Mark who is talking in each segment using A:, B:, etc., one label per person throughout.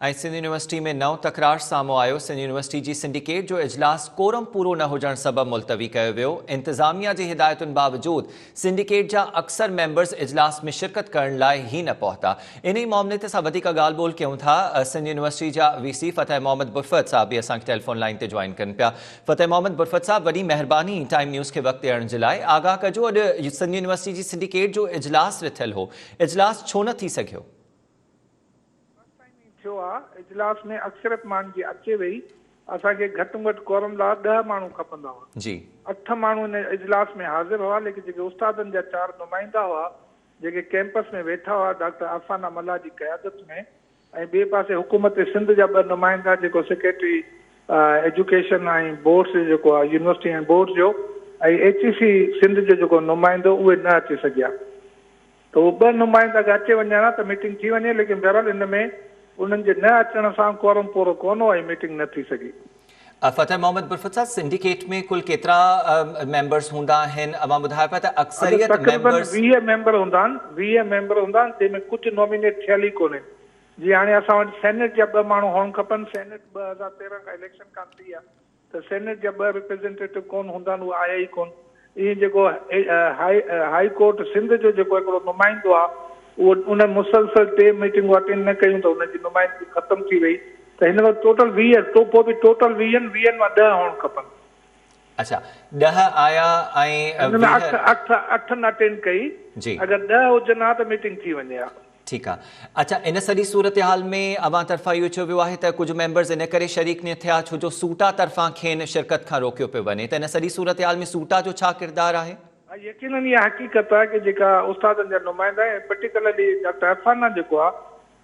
A: ۽ Sindh university ۾ نئون تڪرار سامهون آيو، سنڌ يونيورسٽي جي سنڊيڪيٽ جو اجلاس ڪورم پورو نه هجڻ سبب ملتوي ڪيو ويو، انتظاميا جي هدايتن باوجود سنڊيڪيٽ جا اڪثر ميمبرز اجلاس ۾ شرڪت ڪرڻ لاء ئي نه پهتا. انهي معاملي تي اسان وڌيڪ ڳالهه ٻولهه ڪيون ٿا، سنڌ يونيورسٽي جا وي سي فتح محمد برفت صاحب به اسان کي ٽيليفون لائين تي جوائن ڪن پيا. فتح محمد برفت صاحب وڏي مهرباني ٽائيم نيوز کي وقت ڏيڻ جي لاء، آگاهه ڪجو اڄ سنڌ يونيورسٽي جي سنڊيڪيٽ جو اجلاس رٿيل هو، اجلاس ڇو نه ٿي سگهيو؟
B: فرسٽ ٽائيم ائين ٿيو آ اجلاس ۾ اڪثريت ماڻهن جي اچي وئي اسان کي گهٽ م گهٽ ڪورم لا ڏهه ماڻهو کپندا هئا
A: جي.
B: اٺ ماڻهو ان اجلاس ۾ حاضر هئا ليڪن جيڪي استادن جا چار نمائندا هئا جيڪي ڪيمپس ۾ ويٺا هئا ڊاڪٽر عرفانه ملاح جي قيادت ۾ ۽ ٻئي پاسي حڪومت سنڌ جا ٻه نمائندا جيڪو سيڪريٽري ايجوڪيشن ۽ بورڊس جو جيڪو آ يونيورسٽي ۽ بورڊس جو ۽ ايچ اي سي سنڌ جو جيڪو نمائندو اهي نه اچي سگهيا. ته اهي ٻه نمائندا اگر اچي وڃن ها ته ميٽنگ ٿي وڃي ليڪن بهرحال ان ۾ انهن جي نه اچڻ سان ڪورم پورو ڪونه هو ۽ ميٽنگ نه ٿي سگهي.
A: فتح محمد برفت صاحب سنڊيڪيٽ ۾ ڪل ڪيترا ميمبرز هوندا آهن اوهان ٻڌايو پيا ته
B: اگر
A: اڪثريت
B: تقريبن
A: ميمبرز.
B: 20 ميمبر هوندا آهن 20 ميمبر هوندا آهن جنهن ۾ ڪجهه نامينيٽ ٿيل ئي ڪونهن جيئن هاڻي اسان وٽ سينيٽ جا ٻه ماڻهو هئڻ کپن سينيٽ 2013 کان اليڪشن ڪانه ٿي آهي ته سينيٽ جا ٻه ريپريزينٽيٽو ڪون هوندا آهن اهي آيا ئي ڪون. ائين جيڪو هائي ڪورٽ سنڌ جو جيڪو هڪڙو نمائندو آهي اهو ان مسلسل ٽي ميٽنگون اٽينڊ نه ڪيون ته ان جي نمائندگي ختم ٿي وئي ته هن وقت ٽوٽل 20 ٽو پوء به ٽوٽل ويهن ويهن مان ڏهه هئڻ کپن.
A: اڇا ڏهه آيا ۽
B: هن ۾
A: 20.
B: اٺ اٺ اٺن اٽينڊ ڪئي
A: جي.
B: اگر ڏهه هجن ها ته ميٽنگ ٿي وڃي ها.
A: ٺيڪ آ. اڇا ان سڄي صورتحال ۾ اوهان طرفان اهو چيو ويو آهي ته ڪجهه ميمبرز ان ڪري شريڪ نه ٿيا ڇو جو سوٽا طرفان کين شرڪت کان روڪيو پيو وڃي ته ان سڄي صورتحال ۾ سوٽا جو ڇا ڪردار آهي؟
B: ها يقينن اها حقيقت آهي ڪه جيڪا استادن جا نمائندا ۽ پرٽيڪولرلي ڊاڪٽر عرفانه جيڪو آهي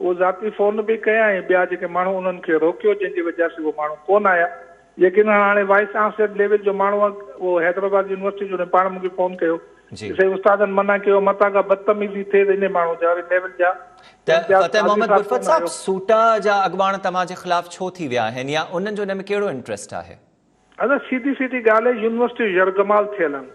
B: اهو ذاتي فون به ڪيا ۽ ٻيا جيڪي ماڻهو انهن کي روڪيو جنهن جي وجه سي اهو ماڻهو ڪونه آيا يقينن هاڻي وائيس چانسلر ليول جو ماڻهو آهي اهو حيدرآباد يونيورسٽي جو پاڻ مونکي فون ڪيو
A: جي.
B: ته سائين استادن منع ڪيو متان ڪا بدتميزي ٿئي ته انهي ماڻهو جا وري ليول جا
A: ته
B: امتياز
A: فتح
B: قاضي
A: محمد
B: صاحب
A: برفت
B: ڪونه
A: صاحب
B: آيو.
A: سوٽا جا اڳواڻ توهان جي خلاف ڇو ٿي ويا آهن يا انهن جو ان ۾ ڪهڙو انٽريسٽ آهي؟
B: ادا سيڌي سيڌي ڳالهه آهي يونيورسٽيون يرغمال ٿيل آهن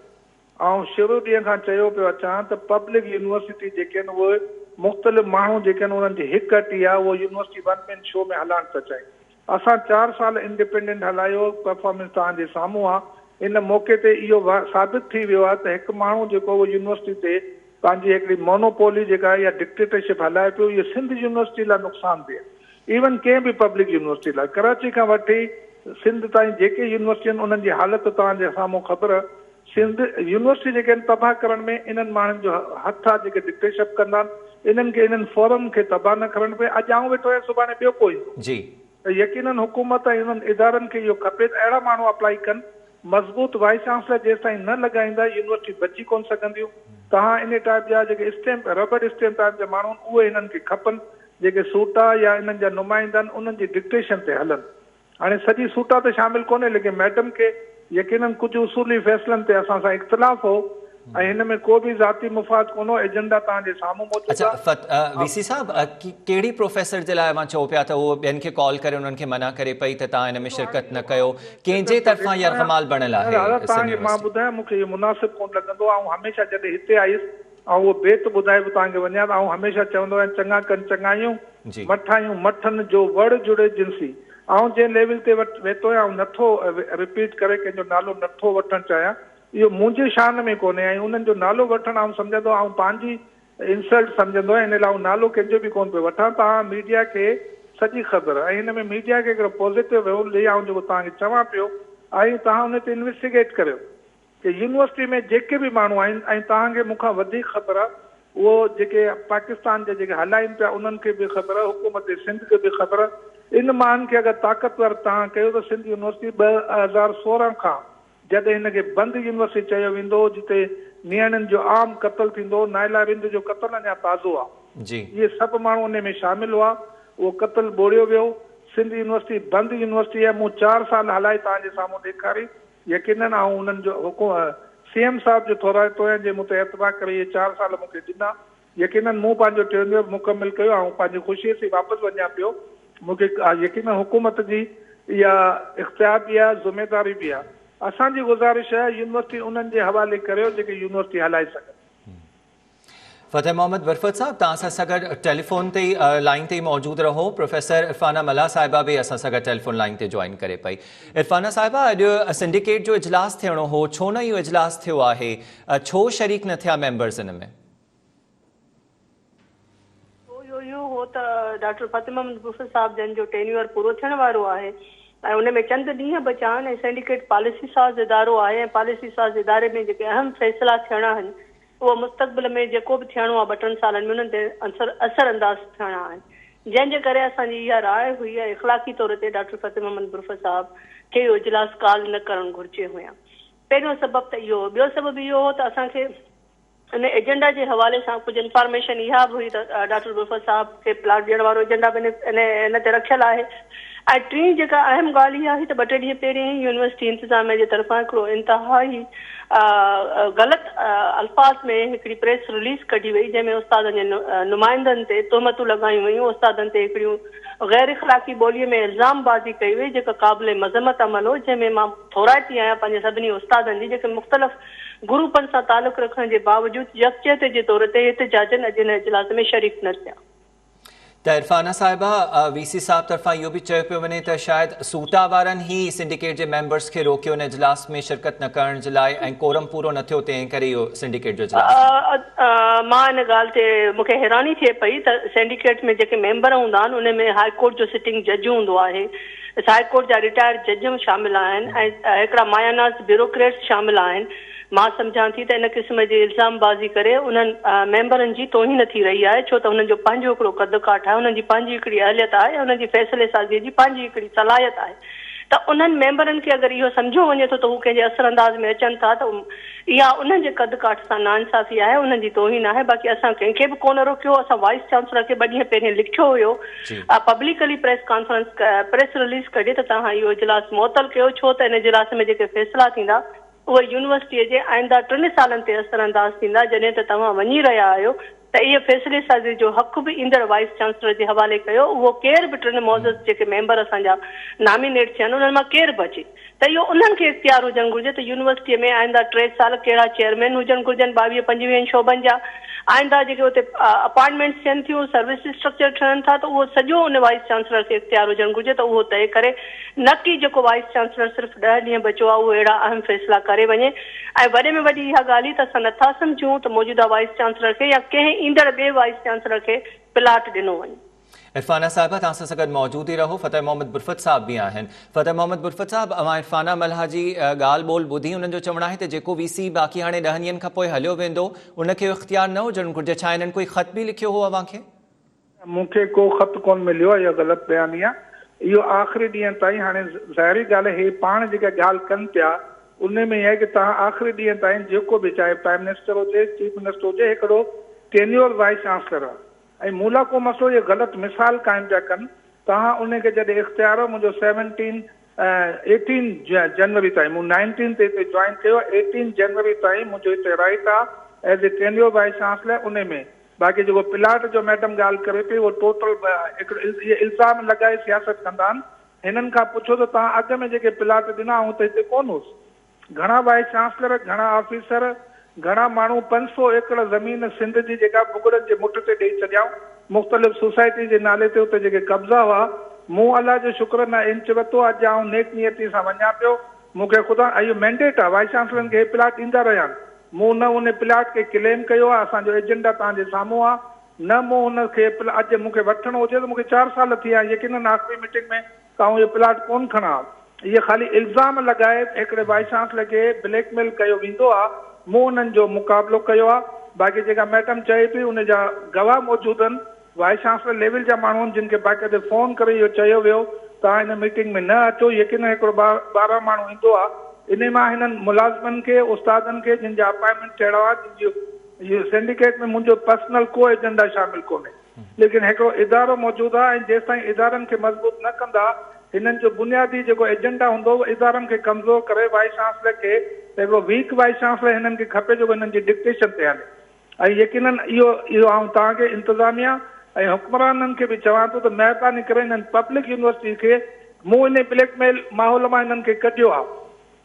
B: آئون شروع ڏينهن کان چيو پيو اچان ته پبلڪ يونيورسٽي جيڪي آهن اهي مختلف ماڻهو جيڪي آهن انهن جي هڪ هٽي آهي اهو يونيورسٽي ون مين شو ۾ هلائڻ ٿا چاهين اسان چار سال انڊيپينڊنٽ هلايو، پرفارمنس توهان جي سامهون آ، ان موقعي تي اهو ثابت ٿي ويو آ ته هڪ ماڻهو جيڪو اهو يونيورسٽي تي پنهنجي هڪڙي مونوپولي جيڪا آهي يا ڊڪٽيٽرشپ هلائي پيو اهو سنڌ يونيورسٽي لاء نقصان ده آ ايون ڪنهن به پبلڪ يونيورسٽي لاء ڪراچي کان وٺي سنڌ تائين جيڪي يونيورسٽيون آهن انهن جي حالت توهان جي سامهون خبر سنڌ يونيورسٽي جيڪي آهن تباهه ڪرڻ ۾ انهن ماڻهن جو هٿ آ جيڪي ڊڪٽيشپ ڪندا آهن انهن کي انهن فورم کي تباهه نه ڪرڻ پئي اڄ آئون ويٺو آهيان سڀاڻي ٻيو ڪو ايندو
A: جي.
B: ته يقينن حڪومت ۽ انهن ادارن کي اهو کپي ته اهڙا ماڻهو اپلائي ڪن مضبوط وائيس چانسلر جيستائين نه لڳائيندا يونيورسٽي بچي ڪونه سگهنديون تهان انهي ٽائيپ جا جيڪي اسٽيمپ ربڙ اسٽيمپ ٽائيپ جا ماڻهو آهن اهي هنن کي کپن جيڪي سوٽا يا انهن جا نمائندا آهن انهن جي ڊڪٽيشن تي هلن هاڻي سڄي سوٽا ته شامل ڪونهي ليڪن ميڊم کي يقينن ڪجهه اصولي فيصلن تي اسان سان اختلاف هو ۽ هن ۾ ڪو به ذاتي مفاد ڪونه هو ايجنڊا توهان جي سامهون موجود
A: اڇا
B: آهي.
A: وي سي صاحب ڪهڙي پروفيسر جي لاء اوهان چئو پيا ته اهو ٻين کي ڪال ڪري انهن کي منع ڪري پئي ته توهان هن ۾
B: ڏسو هاڻي
A: شرڪت نه
B: اهو
A: ڪيو
B: آئون جنهن
A: ڪنهن جي
B: اسٽيٽس تي
A: طرفان
B: ويٺو آهيان
A: يرغمال بڻيل
B: نه
A: آهي
B: دادا
A: سنڌ
B: توهان کي مان
A: يونيورسٽي.
B: ٻڌايان مون کي اهو مناسب ڪونه لڳندو آئون هميشه جڏهن هتي آيس آئون اهو بيت ٻڌائي به توهان کي وڃان ته آئون هميشه چوندو آهيان چڱا ڪن چڱايون،
A: جي.
B: مٺايون مٺن جو وڙ جڙي جنسي. آئون جنهن ليول تي وٽ ويتو آهيان آئون نٿو رپيٽ ڪري ڪنهن جو نالو نٿو وٺڻ چاهيان اهو منهنجي شان ۾ ڪونهي ۽ انهن جو نالو وٺڻ آئون سمجهندو آئون پنهنجي انسلٽ سمجهندو آهيان ان لاء آئون نالو ڪنهن جو به ڪونه پيو وٺان توهان ميڊيا کي سڄي خبر ۽ هن ۾ ميڊيا کي هڪڙو پازيٽو رول ڏئي آئون جيڪو توهان کي چوان پيو ۽ توهان ان تي انويسٽيگيٽ ڪريو. ڪي يونيورسٽي ۾ جيڪي به ماڻهو آهن ۽ توهان کي مون کان وڌيڪ خبر آهي اهو جيڪي پاڪستان جا جيڪي هلائين پيا انهن کي به خبر آهي حڪومت سنڌ کي به خبر آهي ان ماڻهن کي اگر طاقتور توهان ڪيو ته سنڌ يونيورسٽي 2016 کان جڏهن هن کي بند يونيورسٽي چيو ويندو هو جتي نياڻين جو عام قتل ٿيندو هو نائلا رند جو قتل اڃا تازو آهي
A: جي.
B: اهي سڀ ماڻهو انهي ۾ شامل هئا اهو قتل ٻوڙيو ويو سنڌ يونيورسٽي بند يونيورسٽي آهي مون چار سال هلائي توهان جي سامهون ڏيکاري يقينن آئون انهن جو حڪم سي ايم صاحب جو ٿورائتو آهيان جنهن مون تي اعتبار ڪري اهي چار سال مون کي ڏنا. يقينن مون پنهنجو ٽينيوئر مڪمل ڪيو آئون پنهنجي خوشيء سين واپس وڃان پيو. مون کي يقينن حڪومت جي اها اختيار به آهي ذميداري به آهي. اسان جي گذارش آهي يونيورسٽي انهن جي حوالي ڪريو جيڪي يونيورسٽي هلائي سگهن.
A: فتح محمد برفت صاحب توهان اسان سان گڏ ٽيليفون تي لائين تي موجود رهو پروفيسر عرفانه ملاح صاحبه به اسان سان گڏ ٽيليفون لائين تي جوائن ڪري پئي عرفانه صاحبه اڄ سنڊيڪيٽ جو اجلاس ٿيڻو هو ڇو نه اهو اجلاس ٿيو آهي ڇو شريڪ نه ٿيا ميمبرز ان ۾؟
C: ڇو اهو اهو هو ته ڊاڪٽر فتح محمد برفت صاحب جن جو ٽينيوئر پورو ٿيڻ وارو آهي ۽ ان ۾ چند ڏينهن بچا آهن ۽ سنڊيڪيٽ پاليسي ساز ادارو آهي ۽ پاليسي ساز اداري ۾ جيڪي اهم فيصلا ٿيڻا آهن اهو مستقبل ۾ جيڪو به ٿيڻو آهي ٻه ٽن سالن ۾ انهن تي اثر اثر انداز ٿيڻا آهن جنهن جي ڪري اسان جي اها راء هئي ۽ اخلاقي طور تي ڊاڪٽر فتح محمد برفت صاحب کي اهو اجلاس ڪال نه ڪرڻ گهرجي هيا پهريون سبب ته اهو هو ٻيو سبب اهو هو ته اسان کي ان ايجنڊا جي حوالي سان ڪجهه انفارميشن اها به هئي ته ڊاڪٽر برفت صاحب کي پلاٽ ڏيڻ وارو ايجنڊا به ان ان تي رکيل آهي ۽ ٽين جيڪا اهم ڳالهه اها آهي ته ٻه ٽي ڏينهن پهرين ئي يونيورسٽي انتظاميه جي طرفان هڪڙو انتهائي غلط الفاظ ۾ هڪڙي پريس رليز ڪڍي وئي جنهن ۾ استادن جي نمائندن تي تهمتون لڳايون ويون استادن تي هڪڙيون غير اخلاقي ٻولي ۾ الزام بازي ڪئي وئي جيڪا قابل مذمت عمل هو جنهن ۾ مان ٿورائتي آهيان پنهنجي سڀني استادن جي جيڪي مختلف گروپن سان تعلق رکڻ جي باوجود يڪجهتي جي طور تي احتجاجن اڄ هن اجلاس ۾ شريڪ نه ٿيا.
A: ته عرفانه صاحبه وي سي صاحب طرفان اهو به چيو پيو وڃي ته شايد سوٽا وارن ئي سنڊيڪيٽ جي ميمبرز کي روڪيو ان اجلاس ۾ شرڪت نه ڪرڻ جي لاء ۽ ڪورم پورو نه ٿيو تنهن ڪري اهو سنڊيڪيٽ جو اجلاس ٿيو.
C: مان ان ڳالهه تي مون کي حيراني ٿئي پئي ته سنڊيڪيٽ ۾ جيڪي ميمبر هوندا آهن انهن ۾ هاء ڪورٽ جو سٽنگ جج هوندو آهي هاء ڪورٽ جا رٽائرڊ جج شامل آهن ۽ هڪڙا ماياناز بيوروڪريٽس شامل آهن مان سمجهان ٿي ته ان قسم جي الزام بازي ڪري انهن ميمبرن جي توهين ٿي رهي آهي ڇو ته انهن جو پنهنجو هڪڙو قد ڪاٺ آهي انهن جي پنهنجي هڪڙي اهليت آهي ۽ انهن جي فيصلي سازي جي پنهنجي هڪڙي صلاحيت آهي ته انهن ميمبرن کي اگر اهو سمجهيو وڃي ٿو ته هو ڪنهن جي اثر انداز ۾ اچن ٿا ته اها انهن جي قد ڪاٺ سان ناانصافي آهي انهن جي توهين آهي باقي اسان ڪنهن کي به ڪونه روڪيو اسان وائيس چانسلر کي ٻه ڏينهن پهرين لکيو هيو publicly press conference press release ڪڍي ته توهان اهو اجلاس معطل ڪيو ڇو ته ان اجلاس ۾ جيڪي فيصلا ٿيندا اهي يونيورسٽيء جي آئنده ٽن سالن تي اثرانداز ٿيندا، جڏهن ته توهان وڃي رهيا آهيو ته اهي فيصلي سازي جو حق به ايندڙ وائيس چانسلر جي حوالي ڪيو، اهو ڪير به ٽن معزز جيڪي ميمبر اسان جا نامينيٽ ٿيا آهن انهن مان ڪير به اچي ته اهو انهن کي اختيار هجڻ گهرجي ته يونيورسٽيء ۾ آئنده ٽي سال ڪهڙا چيئرمين هجڻ گهرجن ٻاويهه پنجويهن شعبن جا آئنده جيڪي اتي اپائنٽمينٽس ٿين ٿيون سروس اسٽرڪچر ٺهن ٿا ته اهو سڄو ان وائيس چانسلر کي اختيار هجڻ گهرجي ته اهو طئي ڪري نه ڪي جيڪو وائيس چانسلر صرف ڏهه ڏينهن بچيو آهي اهو اهڙا اهم فيصلا ڪري وڃي ۽ وڏي ۾ وڏي اها ڳالهه ته اسان نٿا سمجهون ته موجوده وائيس چانسلر کي يا ڪنهن ايندڙ ٻئي وائيس چانسلر کي پلاٽ ڏنو وڃي.
A: عرفانه صاحبه توهان اسان سان گڏ موجود ئي رهو فتح محمد برفت صاحب به آهن فتح محمد برفت صاحب اوهان عرفانه ملاح جي ڳالهه ٻولهه ٻڌي انهن جو چوڻ آهي ته جيڪو وي سي باقي هاڻي ڏهن ڏينهن کان پوء هليو ويندو ان کي اهو اختيار نه هجڻ گهرجي ڇا هنن ڪوئي خط به لکيو هو اوهان کي؟
B: مون کي ڪو خط ڪونه مليو آهي اها غلط بياني آهي اهو آخري ڏينهن تائين هاڻي ظاهري ڳالهه هي پاڻ جيڪا ڳالهه ڪن پيا ان ۾ اها آهي ڪي توهان آخري ڏينهن تائين جيڪو به چاهي پرائم منسٽر هجي چيف منسٽر هجي هڪڙو ٽينيور وائيس چانسلر آهي ۽ مون لاء ڪو مسئلو اهي غلط مثال قائم پيا ڪن توهان ان کي جڏهن اختيار منهنجو سيونٽين ايٽين جنوري تائين مون نائنٽين تي هتي جوائن ڪيو ايٽين جنوري تائين منهنجو هتي رائيٽ آهي as a tenure vice chancellor ان ۾ باقي جيڪو پلاٽ جو ميڊم ڳالهه ڪري پئي اهو ٽوٽل هڪڙو اهي الزام لڳائي سياست ڪندا آهن هنن کان پڇو ته توهان اڳ ۾ جيڪي پلاٽ ڏنا آئون ته هتي ڪونه هوس گهڻا وائيس چانسلر گهڻا آفيسر گهڻا ماڻهو 500 ايڪڙ زمين سنڌ جي جيڪا ڀڳڙن جي مٺ تي ڏئي ڇڏيائون مختلف سوسائٽي جي نالي تي اتي جيڪي قبضا هئا مون الله جو شڪر نه انچ ورتو اڄ آئون نيڪ نيتي سان وڃان پيو مون کي خدا اهو مينڊيٽ آهي وائيس چانسلرن کي هي پلاٽ ڏيندا رهيا آهن مون نه ان پلاٽ کي ڪليم ڪيو آهي، اسان جو ايجنڊا توهان جي سامهون آهي، نه مون ان کي اڄ مون کي وٺڻو هجي ته مون کي چار سال ٿي ويا آهن، يقينن آخري ميٽنگ ۾ ته آئون اهو پلاٽ ڪونه کڻان ها. اهي خالي الزام لڳائي هڪڙي وائيس چانسلر کي بليڪ ميل ڪيو ويندو آهي، مون انهن جو مقابلو ڪيو آهي، باقي جيڪا ميڊم چئي پئي ان جا گواهه موجود آهن، وائيس چانسلر ليول جا ماڻهو آهن جن کي باقاعدي فون ڪري اهو چيو ويو توهان هن ميٽنگ ۾ نه اچو يقينن هڪڙو 12 ماڻهو ايندو آهي انهي مان هنن ملازمن کي استادن کي جن جا اپائنٽمينٽ ٿيڻا هئا جن جي سنڊيڪيٽ ۾ منهنجو پرسنل ڪو ايجنڊا شامل ڪونهي ليڪن هڪڙو ادارو موجود آهي ۽ جيستائين ادارن کي مضبوط نه ڪندا هنن جو بنيادي جيڪو ايجنڊا هوندو اهو ادارن کي ڪمزور ڪري وائيس چانسلر کي هڪڙو ويڪ وائيس چانسلر هنن کي کپي جيڪو هنن جي ڊڪٽيشن تي هلي. ۽ يقينن اهو اهو آئون توهان کي انتظاميا ۽ حڪمرانن کي به چوان ٿو ته مهرباني ڪري انهن پبلڪ يونيورسٽي کي مون انهي بليڪ ميل ماحول مان انهن کي ڪڍيو آ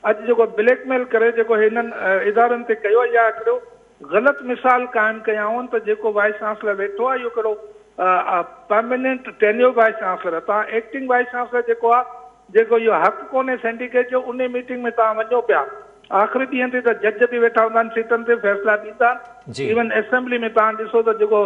B: اڄ جيڪو بليڪ ميل ڪري جيڪو هنن ادارن تي ڪيو اها هڪڙو غلط مثال قائم ڪيائون ته جيڪو وائيس چانسلر ويٺو آهي اهو ڪهڙو پرماننٽ ٽينيور وائيس چانسلر آهي توهان ايڪٽنگ وائيس چانسلر جيڪو آهي جيڪو اهو حق ڪونهي سينڊيڪيٽ جو انهي ميٽنگ ۾ توهان وڃو پيا آخري ڏينهن تي ته جج به ويٺا هوندا آهن سيٽن تي فيصلا ڏيندا آهن ايون اسيمبلي ۾ توهان ڏسو ته جيڪو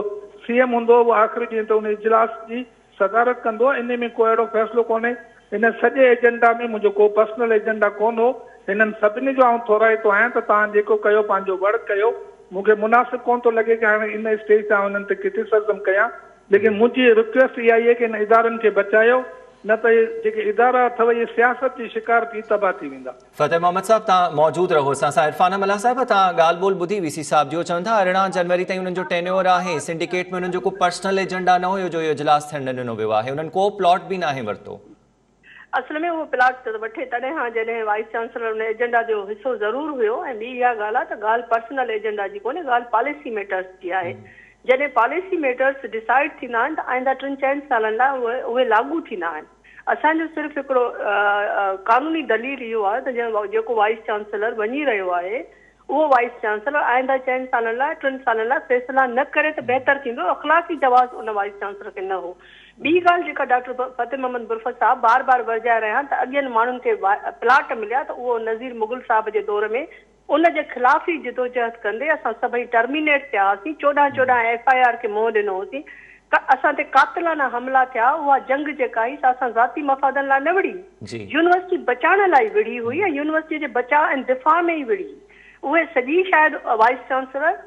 B: سي ايم هوندو اهو آخري ڏينهن تي ان اجلاس جي صدارت ڪندو آهي انهي ۾ ڪو اهڙو فيصلو ڪونهي هن سڄي ايجنڊا ۾ منهنجو ڪو پرسنل ايجنڊا ڪونه هو هنن سڀني جو آئون ٿورائتو آهيان ته توهان جيڪو ڪيو پنهنجو وڙ ڪيو مون کي مناسب ڪونه ٿو لڳي ڪه هاڻي ان اسٽيج تي آئون هنن تي ڪرٽيسزم ڪيان ليڪن منهنجي رڪويسٽ اها ئي آهي ڪه هن ادارن کي بچايو نه ته اهي جيڪي ادارا اٿو اهي سياست جي شڪار ٿي تباهه ٿي ويندا.
A: فتح محمد صاحب توهان موجود رهو اسان سان عرفانه ملاح صاحبه توهان ڳالهه ٻولهه ٻڌي وي سي صاحب جي هو چون ٿا 18 جنوري تائين انهن جو ٽينيور آهي سنڊيڪيٽ ۾ انهن جو ڪو پرسنل ايجنڊا نه هيو جو اهو اجلاس ٿيڻ نه ڏنو ويو آهي انهن ڪو پلاٽ به ناهي ورتو.
C: اصل ۾ اهو پلاٽ ته وٺي تڏهن ها جڏهن وائيس چانسلر ان ايجنڊا جو حصو ضرور هيو ۽ ٻي اها ڳالهه آهي ته ڳالهه پرسنل ايجنڊا جي ڪونهي ڳالهه پاليسي ميٽرس جي آهي جڏهن پاليسي ميٽرس ڊسائيڊ ٿيندا آهن ته آئنده ٽن چئن سالن لاء اهي لاڳو ٿيندا آهن. اسان جو صرف هڪڙو قانوني دليل اهو آهي ته جيڪو وائيس چانسلر وڃي رهيو آهي اهو وائيس چانسلر آئنده چئن سالن لاء ٽن سالن لاء فيصلا نه ڪري ته بهتر ٿيندو اخلاقي جواز ان وائيس چانسلر کي نه هو. ٻي ڳالهه جيڪا ڊاڪٽر فتح محمد برفت صاحب بار بار ورجائي رهيا آهن ته اڳين ماڻهن کي پلاٽ مليا ته اهو نذير مغل صاحب جي دور ۾ ان جي خلاف ئي جدوجهد ڪندي اسان سڀئي ٽرمينيٽ ٿيا هئاسين، 14 14 ايف I R کي منهن ڏنو هوسين، اسان تي قاتلانه حملا ٿيا، اها جنگ جيڪا هئي سا اسان ذاتي مفادن لاء نه وڙهي، يونيورسٽي بچائڻ لاء ئي وڙهي هئي ۽ يونيورسٽي جي بچاء ۽ دفاع ۾ ئي وڙهي. اهي سڄي شايد وائيس چانسلر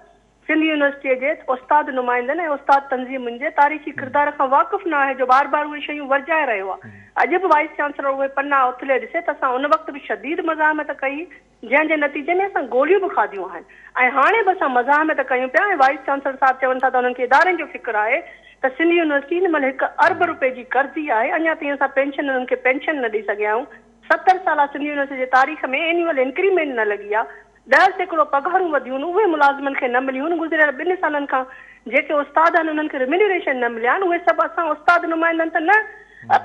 C: سنڌ يونيورسٽيء جي استاد نمائندن ۽ استاد تنظيمن جي تاريخي ڪردار کان واقف نه آهي جو بار بار اهي شيون ورجائي رهيو آهي. اڄ به وائيس چانسلر اهي پنا اٿلي ڏسي ته اسان ان وقت به شديد مزاحمت ڪئي جنهن جي نتيجي ۾ اسان گوليون به کاڌيون آهن ۽ هاڻي به اسان مزاحمت ڪيون پيا ۽ وائيس چانسلر صاحب چون ٿا ته انهن کي ادارن جو فڪر آهي ته سنڌ يونيورسٽي هن مهل هڪ ارب روپئي جي قرضي آهي اڃا تائين اسان پينشن انهن کي پينشن نه ڏئي سگهيا آهيون 70 سالا سنڌ يونيورسٽي جي تاريخ ۾ اينيول انڪريمينٽ نه لڳي آهي 10% پگهارون وڌيون اهي ملازمن کي نه مليون گذريل ٻن سالن کان جيڪي استاد آهن انهن کي ريمينيوريشن نه مليا آهن اهي سڀ اسان استاد نمائندن ته نه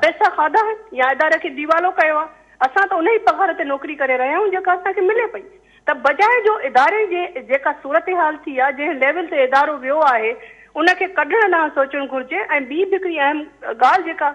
C: پئسا کاڌا آهن يا اداري کي ڏيوالو ڪيو آهي اسان ته انهي پگهار تي نوڪري ڪري رهيا آهيون جيڪا اسان کي ملي پئي ته بجاء جو اداري جي جيڪا صورتحال ٿي آهي جنهن ليول تي ادارو ويو آهي ان کي ڪڍڻ ڏانهن سوچڻ گهرجي ۽ ٻي به هڪڙي اهم ڳالهه جيڪا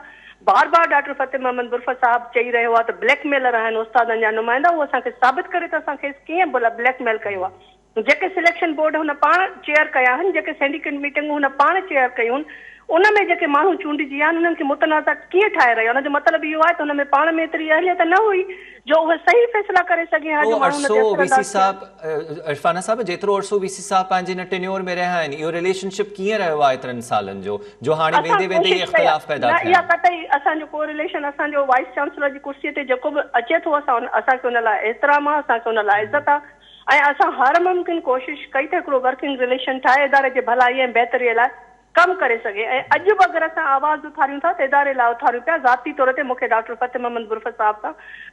C: بار بار ڊاڪٽر فتح محمد برفت صاحب چئي رهيو آهي ته بليڪ ميلر آهن استادن جا نمائندا اهو اسان کي ثابت ڪري ته اسان کيس ڪيئن بليڪ ميل ڪيو آهي جيڪي سليڪشن بورڊ هن پاڻ چيئر ڪيا آهن جيڪي سينڊيڪيٽ ميٽنگون هن پاڻ چيئر ڪيون ان ۾ جيڪي ماڻهو چونڊجي ويا آهن انهن کي متنازع ڪيئن ٺاهي رهيو آهي ان جو مطلب اهو آهي ته هن ۾ پاڻ ۾ ايتري اهليت نه هئي جو اهي صحيح فيصلا ڪري سگهي ها جو
A: اهو
C: ماڻهو ان تي
A: عرصو
C: اثر
A: وي سي
C: انداز ٿئي ها.
A: صاحب عرفانه صاحب جيترو عرصو وي سي صاحب پنهنجي هن ٽينيور ۾ رهيا آهن اهو رليشن شپ ڪيئن رهيو آهي ايترن سالن جو جو هاڻي
C: اسان
A: ويندي ويندي اهي
C: ڪوشش ڪئي آهي
A: اختلاف پيدا
C: نه
A: ٿيا
C: اها
A: آهن.
C: قطعي اسان جو ڪو رليشن اسان جو وائيس چانسلر جي ڪرسي تي جيڪو به اچي ٿو اسان اسان کي ان لاء احترام آهي اسان کي ان لاء عزت آهي ۽ اسان هر ممڪن ڪوشش ڪئي ته هڪڙو ورڪنگ رليشن ٺاهي اداري جي ڀلائي ۽ بهتري لاء ڪم ڪري سگهي ۽ اڄ به اگر اسان آواز اٿاريون ٿا ته اداري لاء اٿاريون پيا، ذاتي طور تي مون کي ڊاڪٽر فتح محمد برفت صاحب سان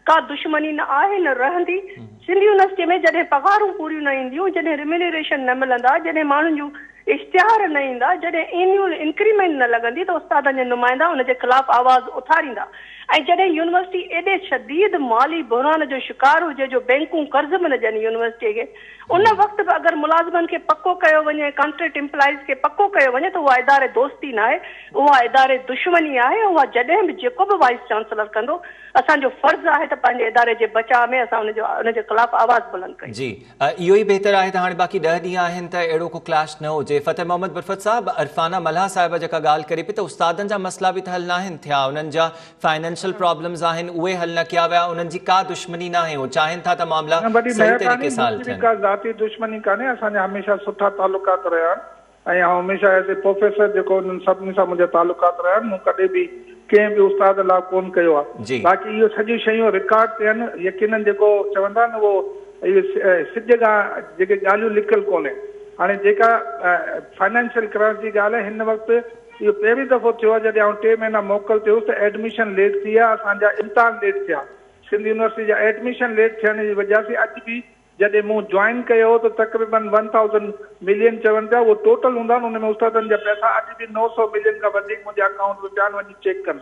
C: ڪا دشمني نه آهي نه رهندي، سنڌ يونيورسٽي ۾ جڏهن پگهارون پوريون نه اينديون، جڏهن ريميونريشن نه ملندا، جڏهن ماڻهن جون اشتهار نه ايندا، جڏهن اينيول انڪريمينٽ نه لڳندي ته استادن جا نمائندا ان جي خلاف آواز اٿاريندا ۽ جڏهن يونيورسٽي ايڏي شديد مالي بحران جو شڪار هجي جو بينڪون قرض به نه ڏين يونيورسٽي کي ان وقت به اگر ملازمن کي پڪو ڪيو وڃي ۽ ڪانٽريڪٽ ايمپلائيز کي پڪو ڪيو وڃي ته اها اداري دوستي ناهي، اها اداري دشمني آهي، اها جڏهن به جيڪو به وائيس چانسلر ڪندو اسان جو فرض آهي ته پنهنجي اداري جي بچاء ۾ اسان ان جو ان جي خلاف آواز بلند ڪيون.
A: جي اهو ئي بهتر آهي ته هاڻي باقي ڏهه ڏينهن آهن ته اهڙو ڪو ڪليش نه هجي. فتح محمد برفت صاحب عرفانه ملاح صاحبه جيڪا ڳالهه ڪري پئي ته استادن جا مسئلا به ته حل ناهن ٿيا انهن جا فائننشل پرابلمز آهن اهي حل نه ڪيا ويا انهن جي ڪا دشمني ناهي هو چاهين ٿا ته معاملا
B: نه وڏي
A: صحيح
B: مهرباني
A: طريقي سان حل
B: منهنجي به
A: ٿين.
B: ڪا ذاتي دشمني ڪانهي اسان جا هميشه سٺا تعلقات رهيا آهن ۽ آئون هميشه ايز اي پروفيسر جيڪو انهن سڀني سان منهنجا تعلقات رهيا آهن مون ڪڏهن به ڪنهن به استاد لاء ڪونه ڪيو آهي
A: جي.
B: باقي اهو سڄيون شيون رڪارڊ تي آهن يقينن جيڪو چوندا آهن اهو اهي سج کان جيڪي ڳالهيون لڪل ڪونهي هاڻي جيڪا فائنانشل ڪرائسس جي ڳالهه آهي هن وقت اهو پهريون دفعو ٿيو آهي جڏهن آئون ٽي مهينا موڪل تي هيس ته ايڊميشن ليٽ ٿي ويا، اسان جا امتحان ليٽ ٿيا. سنڌ يونيورسٽي جا ايڊميشن ليٽ ٿيڻ جي وجهه سين اڄ به جڏهن مون جوائن ڪيو هو ته تقريبن ون ٿائوزنڊ ملين چون پيا اهو ٽوٽل هوندا آهن ان ۾ استادن جا پئسا اڄ به 900 ملين کان وڌيڪ منهنجي اڪائونٽ ۾ پيا آهن وڃي چيڪ ڪن.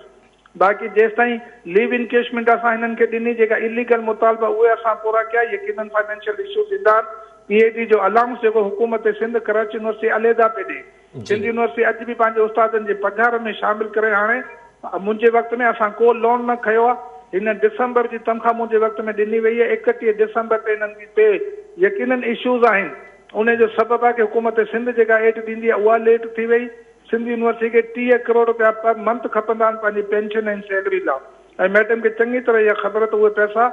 B: باقي جيستائين ليو انڪيشمينٽ اسان هنن کي ڏني جيڪا اليگل مطالبا اهي اسان پورا ڪيا يقينن فائنينشل اشوز ايندا آهن. پي اي ڊي جو الائونس جيڪو حڪومت سنڌ ڪراچي يونيورسٽي عليحده پئي ڏي. سنڌ يونيورسٽي اڄ به پنهنجي استادن جي پگهار ۾ شامل ڪري هاڻي منهنجي وقت ۾ اسان ڪو لون نه کنيو آ هن ڊسمبر جي تنخواه منهنجي وقت ۾ ڏني وئي آهي 31 ڊسمبر تي هنن جي پي يقينن اشوز آهن انهي جو سبب آهي ڪي حڪومت سنڌ جيڪا ايڊ ڏيندي آهي اها ليٽ ٿي وئي سنڌ يونيورسٽي کي 30 ڪروڙ رپيا پر منٿ کپندا آهن پنهنجي پينشن ۽ سيلري لا ۽ ميڊم کي چڱي طرح اها خبر ته اهي پئسا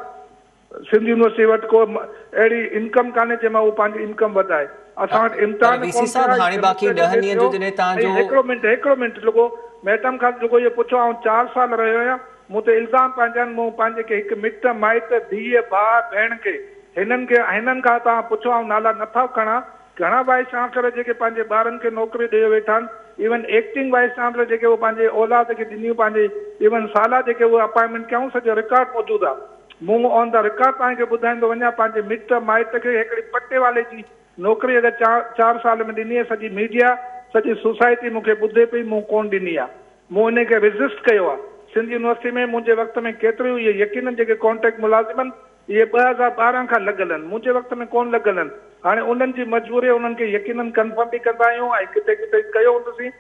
B: سنڌ يونيورسٽي وٽ ڪو اهڙي انڪم ڪانهي جنهن مان هو پنهنجي انڪم وڌائي. اسان وٽ
A: پر
B: امتحان
A: وي سي
B: ڪونه
A: صاحب
B: ٿيا
A: هاڻي باقي
B: سيمسٽر
A: ڏهن
B: ڊلي
A: ڏينهن جو
B: ٿيو
A: جڏهن تهان
B: ۽
A: جو
B: هڪڙو منٽ هڪڙو منٽ رڳو ميڊم کان رڳو اهو پڇو آئون چار سال رهيو آهيان مون تي الزام پنهنجا آهن مون پنهنجي ڪي هڪ مٽ مائٽ ڌيء ڀاء ڀيڻ کي هنن کي هنن کان توهان پڇو آئون نالا نٿا کڻان گهڻا وائيس چانسلر جيڪي پنهنجي ٻارن کي نوڪريون ڏيئي ويٺا آهن ايون ايڪٽنگ وائيس چانسلر جيڪي اهي پنهنجي اولاد کي ڏنيون پنهنجي ايون سالا جيڪي اهي اپائنٽمينٽ ڪيائون سڄو رڪارڊ موجود آهي مون آن the record توهان کي ٻڌائيندو وڃان پنهنجي مٽ مائٽ کي هڪڙي پٽيوالي جي نوڪري اگر چار سال ۾ ڏني آهي سڄي ميڊيا سڄي سوسائٽي مون کي ٻڌي پئي مون ڪونه ڏني آهي مون انهي کي ريزسٽ ڪيو آهي. سنڌ يونيورسٽي ۾ منهنجي وقت ۾ ڪيتريون اهي يقينن جيڪي ڪانٽريڪٽ ملازم آهن اهي 2012 کان لڳل آهن منهنجي وقت ۾ ڪونه لڳل آهن هاڻي انهن جي مجبوري انهن کي يقينن ڪنفرم به ڪندا آهيون ۽ ڪٿي ڪٿي ڪيو هوندوسين.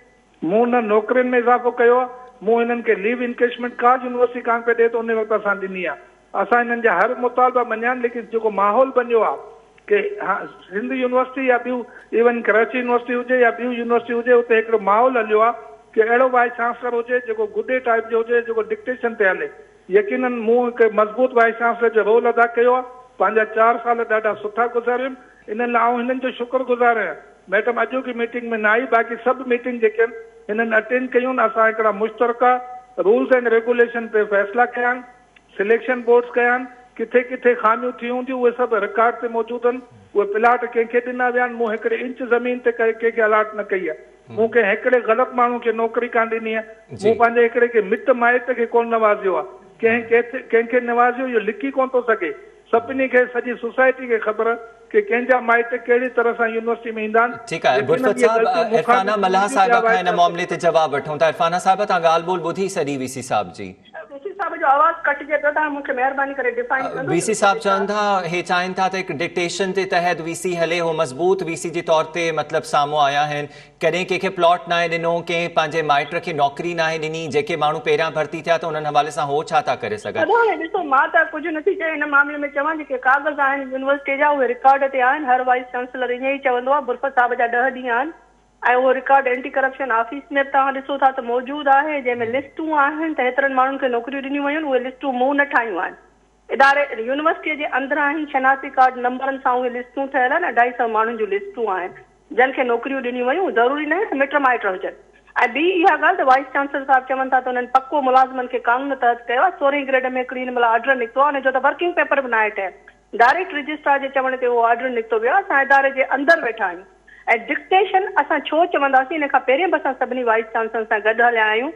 B: مون نه نوڪرين ۾ اضافو ڪيو آهي مون هنن کي ليو انڪيشمينٽ ڪا يونيورسٽي ڪانه پئي ڏئي ته انهي وقت اسان ڏني آهي. اسان انهن جا هر مطالبا مڃيا آهن ليڪن جيڪو ماحول بنيو آهي ڪي سنڌ يونيورسٽي يا ٻيون ايون ڪراچي يونيورسٽي هجي يا ٻيون يونيورسٽي هجي اتي هڪڙو ماحول هليو آهي ڪي اهڙو وائيس چانسلر هجي جيڪو گڏي ٽائيپ جو هجي جيڪو ڊڪٽيشن تي هلي يقينن مون هڪ مضبوط وائيس چانسلر جو رول ادا ڪيو آهي پنهنجا چار سال ڏاڍا سٺا گذاريم انهن لاء آئون هنن جو شڪر گذار آهيان ميڊم اڄوڪي ميٽنگ ۾ نه آئي باقي سڀ ميٽنگ جيڪي آهن هنن اٽينڊ ڪيون اسان هڪڙا مشترڪه رولز اينڊ ريگوليشن تي فيصلا ڪيا آهن سليڪشن بورڊز ڪيا آهن، ڪٿي ڪٿي خاميون ٿيون هونديون اهي سڀ رڪارڊ تي موجود آهن، اهي پلاٽ ڪنهن کي ڏنا ويا آهن، مون هڪڙي انچ زمين تي ڪنهن کي الاٽ نه ڪئي آهي، مون ڪنهن هڪڙي غلط ماڻهو کي نوڪري ڪانه ڏني آهي، مون پنهنجي هڪڙي کي مٽ مائٽ کي ڪونه نوازيو آهي، ڪنهن ڪنهن کي نوازيو اهو لڪي ڪونه ٿو سگهي، سڀني کي سڄي سوسائٽي کي خبر ڪي ڪنهن جا مائٽ ڪهڙي طرح سان يونيورسٽي ۾ ايندا آهن،
A: ٺيڪ آهي
B: يقينن
A: برفت
B: اهي
A: صاحب
B: غلطيون مون کان
A: عرفانه
B: به
A: ملاح
B: ٿيون
A: صاحبه
B: ٻيا
A: کان
B: وائيس
A: ان معاملي تي جواب وٺون ٿا عرفانه صاحبه توهان ڳالهه ٻولهه ٻڌي سڄي وي سي صاحب جي.
C: وي سي صاحب جو آواز ڪٽجي پيو توهان مون کي مهرباني ڪري ڊفائن ڪندو
A: وي
C: ته
A: سي
C: وي سي
A: صاحب
C: ڇا
A: چون ٿا هي چاهين ٿا ته هڪ ڊڪٽيشن تي تحت وي سي هلي هو مضبوط وي سي جي طور تي مطلب سامهون آيا آهن ڪڏهن ڪنهن کي پلاٽ ناهي ڏنو ڪنهن پنهنجي مائٽ کي نوڪري ناهي ڏني جيڪي ماڻهو پهريان ڀرتي ٿيا ته انهن حوالي سان هو ڇا ٿا ڪري سگهن.
C: ادا هاڻي ڏسو مان ته ڪجهه نٿي چئي ان معاملي ۾ چوان جيڪي ڪاغذ آهن يونيورسٽي جا اهي رڪارڊ تي آهن هر وائيس چانسلر ائين ئي چوندو آهي برفت صاحب جا ڏهه ڏينهن آهن ۽ اهو رڪارڊ اينٽي ڪرپشن آفيس ۾ به توهان ڏسو ٿا ته موجود آهي جنهن ۾ لسٽون آهن ته هيترن ماڻهن کي نوڪريون ڏنيون ويون اهي لسٽون مون نه ٺاهيون آهن اداري يونيورسٽيء جي اندران ئي شناختي ڪارڊ نمبرن سان اهي لسٽون ٺهيل آهن، اڍائي سئو ماڻهن جون لسٽون آهن، جن کي نوڪريون ڏنيون ويون، ضروري ناهي ته مٽ مائٽ هجن. ۽ ٻي اها ڳالهه ته وائيس چانسلر صاحب چون ٿا ته انهن پڪو ملازمن کي قانون تحت ڪيو آهي، سورهين گريڊ ۾ هڪڙي هن مهل آرڊر نڪتو آهي، ان جو ته ورڪنگ پيپر به ناهي ٺهيل، ڊائريڪٽ رجسٽرار جي چوڻ تي اهو آرڊر نڪتو ويو آهي، اسان اداري جي اندر ويٺا آهيون ۽ ڊڪٽيشن اسان ڇو چونداسين، ان کان پهرين به اسان سڀني وائيس چانسلرن سان گڏ هليا آهيون،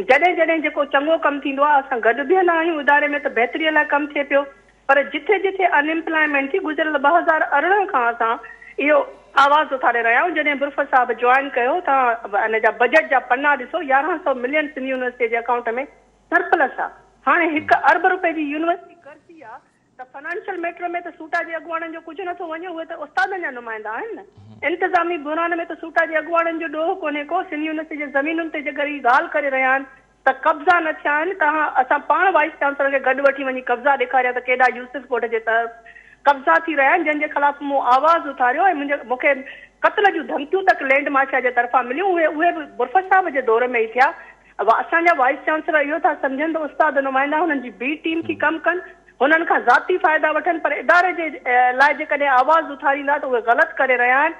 C: جڏهن جڏهن جيڪو چڱو ڪم ٿيندو آهي اسان گڏ بيهندا آهيون اداري ۾ ته بهتري لاء ڪم ٿئي پيو پر جٿي جٿي ان ايمپلائمينٽ ٿي گذريل 2018 کان اسان اهو آواز اٿاري رهيا آهيون جڏهن برفت صاحب جوائن ڪيو تان ان جا بجيٽ جا پنا ڏسو يارهن سئو ملين سنڌ يونيورسٽي جي اڪائونٽ ۾ سرپلس آهي هاڻي هڪ ارب روپئي جي يونيورسٽي قرضي آهي ته فنانشل ميٽر ۾ ته سوٽا جي اڳواڻن جو ڪجهه نٿو وڃي، اهي ته استادن جا نمائندا آهن نه. انتظامي بحران ۾ ته سوٽا جي اڳواڻن جو ڏوهه ڪونهي ڪو، سنڌ يونيورسٽي جي زمينن تي جيڪر هي ڳالهه ڪري رهيا آهن ته قبضا نه ٿيا آهن ته اسان پاڻ وائيس چانسلر کي گڏ وٺي وڃي قبضا ڏيکاريا ته ڪيڏا يوسف ڳوٺ جي طرف قبضا ٿي رهيا آهن جنهن جي خلاف مون آواز اٿاريو ۽ منهنجي مون کي قتل جون ڌمڪيون تڪ لينڊ مافيا جي طرفان مليون اهي اهي به برفت صاحب جي دور ۾ ئي ٿيا اسان جا وائيس چانسلر اهو ٿا سمجهن ته استاد نمائندا هنن جي بي ٽيم ٿي ڪم ڪن، هنن کان ذاتي فائدا وٺن پر اداري جي لاء جيڪڏهن آواز اٿاريندا ته اهي غلط ڪري رهيا آهن.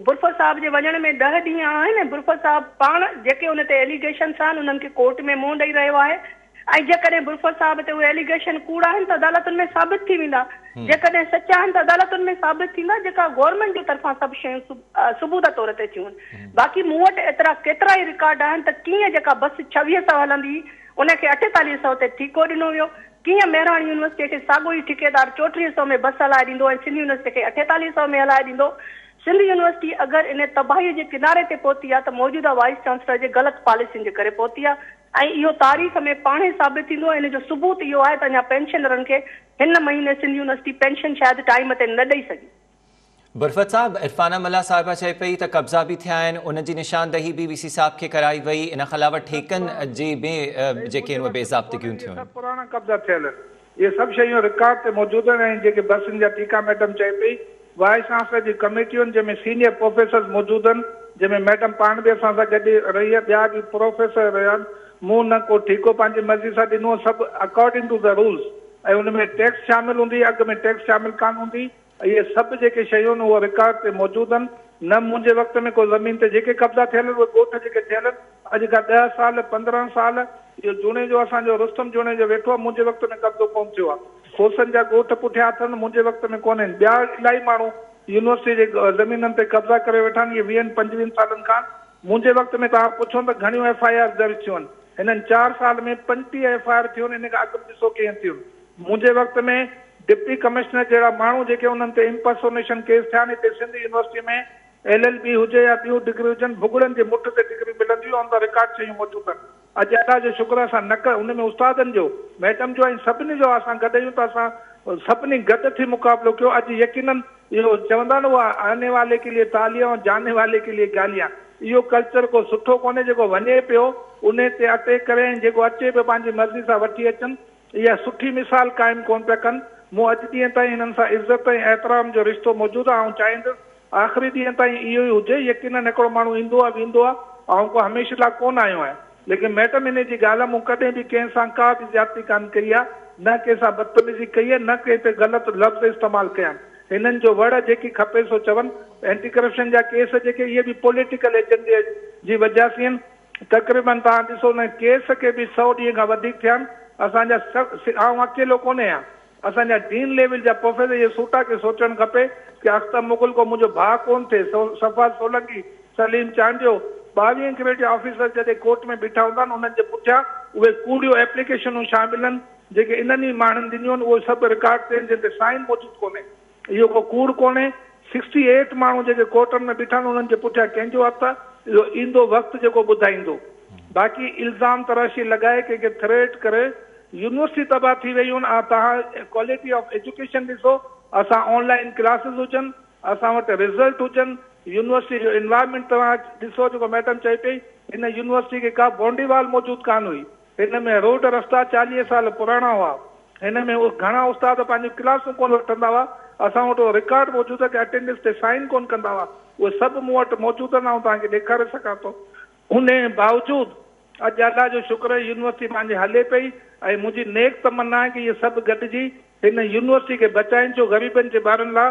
C: برفت صاحب جي وڃڻ ۾ ڏهه ڏينهن آهن ۽ برفت صاحب پاڻ جيڪي ان تي ايليگيشنس آهن انهن کي ڪورٽ ۾ منهن ڏئي رهيو آهي ۽ جيڪڏهن برفت صاحب تي اهي ايليگيشن ڪوڙ آهن ته عدالتن ۾ ثابت ٿي ويندا، جيڪڏهن سچ آهن ته عدالتن ۾ ثابت ٿيندا جيڪا گورنمينٽ جي طرفان سڀ شيون ثبوت طور تي ٿيون آهن. باقي مون وٽ ايترا ڪيترا ئي رڪارڊ آهن ته ڪيئن جيڪا بس ڇويهه سئو هلندي هئي ان کي اٺيتاليهه سئو تي ٺيڪو ڏنو ويو، ڪيئن مهراڻ يونيورسٽيء کي ساڳيو ئي ٺيڪيدار چوٽيهه سئو ۾ بس هلائي ڏيندو ۽ سنڌ يونيورسٽيء کي اٺيتاليهه سئو ۾ هلائي ڏيندو. سنڌ يونيورسٽي اگر ان تباهيء جي ڪناري تي پهتي آهي ته موجوده وائيس چانسلر جي غلط پاليسين جي ڪري پهتي آهي ۽ اهو تاريخ ۾ پاڻهي ثابت ٿيندو ۽ ان جو ثبوت اهو آهي ته اڃا پينشنرن کي هن مهيني سنڌ يونيورسٽي پينشن شايد ٽائيم تي نه ڏئي سگهي.
A: برفت صاحب، عرفانه ملاح صاحبه چئي پئي ته قبضا به ٿيا آهن، ان جي نشاندهي به وي سي صاحب کي ڪرائي وئي، ان کان علاوه ٺيڪن جي به جيڪي آهن اهي بي ضابطگيون ٿيون آهن.
B: سڀ پراڻا قبضا ٿيل آهن، اهي سڀ شيون رڪارڊ تي موجود آهن ۽ جيڪي بسن جا ٺيڪا ميڊم چئي پئي، وائيس چانسلر جي ڪميٽيون آهن جنهن ۾ سينيئر پروفيسرز موجود آهن، جنهن ۾ ميڊم پاڻ به اسان سان گڏ رهي آهي، ٻيا به پروفيسر رهيا آهن، مون نه ڪو ٺيڪو پنهنجي مرضي سان ڏنو آهي، سڀ اڪارڊنگ ٽو the rules ۽ ان ۾ ٽيڪس شامل هوندي، اڳ ۾ ٽيڪس شامل ڪانه هوندي. اهي سڀ جيڪي شيون آهن اهي رڪارڊ تي موجود آهن، نه منهنجي وقت ۾ ڪو زمين تي جيڪي قبضا ٿيل آهن اهي ڳوٺ جيڪي ٿيل آهن اڄ کان ڏهه سال 15 سال اهو جوڻيجو اسان جو رستم جوڻيجو ويٺو آهي منهنجي وقت ۾ قبضو ڪونه ٿيو آهي کوسن جا ڳوٺ پٺيان اٿن منهنجي وقت ۾ ڪونهن ٻيا الاهي ماڻهو يونيورسٽي جي زمينن تي قبضا ڪري ويٺا آهن اهي ويهن پنجويهن سالن کان منهنجي وقت ۾ توهان پڇو ته گهڻيون ايف I آرز درج ٿيون آهن هنن چار سال ۾ 35 ايف I R ٿيون آهن ان کان اڳ به ڏسو ڪيئن ٿيون منهنجي وقت ۾ ڊپٽي ڪمشنر جهڙا ماڻهو جيڪي انهن تي امپرسونيشن ڪيس ٿيا آهن هتي Sindh university ۾ L L B هجي يا ٻيون ڊگريون هجن ڀڳڙن جي مٺ تي ڊگريون ملنديون آن the record شيون موجود آهن اڄ الله جو شڪر آهي اسان نڪ ان ۾ استادن جو ميڊم جو ۽ سڀني جو اسان گڏ آهيون ته اسان سڀني گڏ ٿي مقابلو ڪيو اڄ يقينن اهو چوندا آهن اها آني والي ڪي ليي تاليان اور جاني والي ڪي ليي گاليان اهو ڪلچر ڪو سٺو ڪونهي جيڪو وڃي پيو انهي تي اٽيڪ ڪري ۽ جيڪو اچي پيو پنهنجي مرضي سان وٺي اچن اها سٺي مثال قائم ڪونه پيا ڪن. مون اڄ ڏينهن تائين هنن سان عزت ۽ احترام جو رشتو موجود آهي. آئون چاهيندس آخري ڏينهن تائين اهو ئي هجي. يقينن هڪڙو ماڻهو ايندو آهي ويندو آهي. آئون ڪو هميشه لاء ڪونه آيو آهيان. ليڪن ميڊم انهي جي ڳالهه آهي مون ڪڏهن به ڪنهن سان ڪا به زيادتي ڪانه ڪئي آهي. نه ڪنهن سان بدتميزي ڪئي آهي نه ڪنهن تي غلط لفظ استعمال ڪيا آهن. هنن جو وڙ جيڪي کپي سو چون. اينٽي ڪرپشن جا ڪيس جيڪي اهي به پوليٽيڪل ايجنڊي جي وجهه سين. تقريبن توهان ڏسو ان ڪيس کي به سئو ڏينهن کان وڌيڪ ٿيا آهن اسان جا آئون اڪيلو ڪونهي آهيان اسان جا ڊين ليول جا پروفيسر اهي سوٽا کي سوچڻ کپي ڪي اختر مغل ڪو منهنجو ڀاء ڪون ٿئي صفا سولنگي سليم چانڊيو ٻاويهين گريڊ جا آفيسر جڏهن ڪورٽ ۾ بيٺا هوندا آهن انهن جي پٺيان اهي ڪوڙيون ايپليڪيشنون شامل آهن جيڪي انهن ئي ماڻهن ڏنيون آهن اهي سڀ رڪارڊ تي آهن جن تي سائن موجود ڪونهي. اهو ڪو ڪوڙ ڪونهي، سڪسٽي ايٽ ماڻهو جيڪي ڪورٽن ۾ بيٺا آهن انهن جي پٺيان ڪنهن جو هٿ آهي، اهو ايندو وقت جيڪو ٻڌائيندو. باقي الزام تراشي لڳائي ڪنهن کي ٿريٽ ڪري يونيورسٽي تباهه ٿي ويون آهن، توهان ڪوالٽي آف ايجوڪيشن ڏسو، اسان آن لائين ڪلاسز هجن، اسان وٽ رزلٽ هجن، يونيورسٽي جو انوائرمينٽ توهان ڏسو جيڪو ميڊم چئي پئي هن يونيورسٽي کي ڪا بائونڊري وال موجود ڪانه هئي، هن ۾ روڊ رستا 40 سال پراڻا هئا. هن ۾ گهڻا استاد پنهنجون ڪلاسون ڪونه وٺندا هئا. اسان وٽ اهو رڪارڊ موجود آهي ڪي اٽينڊنس تي سائن ڪونه ڪندا هئا. اهي سڀ مون وٽ موجود آهن آئون توهان کي ڏيکاري سگهان ٿو. انهي باوجود اڄ الله جو شڪر آهي يونيورسٽي پنهنجي هلي پئي ۽ منهنجي نيڪ تمنا آهي ڪي اهي سڀ گڏجي هن يونيورسٽي کي بچائين ڇو غريبن جي ٻارن لا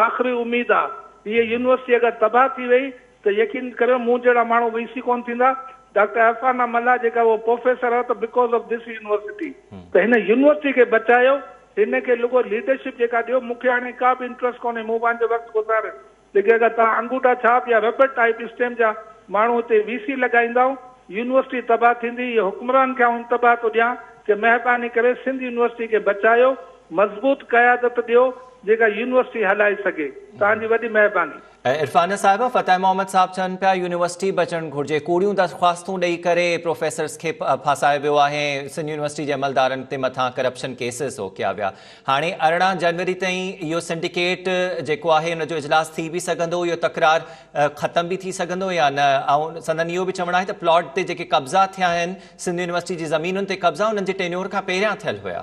B: آخري اميد آ. هيء يونيورسٽي اگر تباهه ٿي وئي ته يقين ڪريو مون جهڙا ماڻهو وي سي ڪونه ٿيندا، ڊاڪٽر عرفانه ملاح جيڪا اهو پروفيسر آهي ته because of this university ته هن يونيورسٽي کي بچايو هن کي لڳو ليڊرشپ جيڪا ڏيو مون کي هاڻي ڪا به انٽرسٽ ڪونهي مون پنهنجو وقت گذاريو ليڪن اگر توهان انگوٺا ڇاپ يا ربڙ ٽائيپ اسٽيمپ جا ماڻهو هتي وي سي لڳائيندائو يونيورسٽي تباهه ٿيندي اهي حڪمران کي آئون انتباهه ٿو ڏيان ڪي مهرباني ڪري سنڌ يونيورسٽي کي بچايو مضبوط قيادت ڏيو جيڪا يونيورسٽي هلائي سگهي توهان جي وڏي مهرباني.
A: عرفانه صاحبه فتح محمد صاحب چون پيا يونيورسٽي بچڻ گهرجي ڪوڙيون درخواستون ڏئي ڪري پروفيسرز کي ڦاسايو ويو آهي ۽ سنڌ يونيورسٽي جي عملدارن تي مٿان ڪرپشن ڪيسز اوڪيا ويا هاڻي 18 جنوري تائين اهو سنڊيڪيٽ جيڪو آهي ان جو اجلاس ٿي به سگهندو اهو تڪرار ختم به ٿي سگهندو يا نه ۽ سندن اهو به چوڻ آهي ته پلاٽ تي جيڪي قبضا ٿيا آهن سنڌ يونيورسٽي جي زمينن تي قبضا انهن جي ٽينيور کان پهريان ٿيل هيا.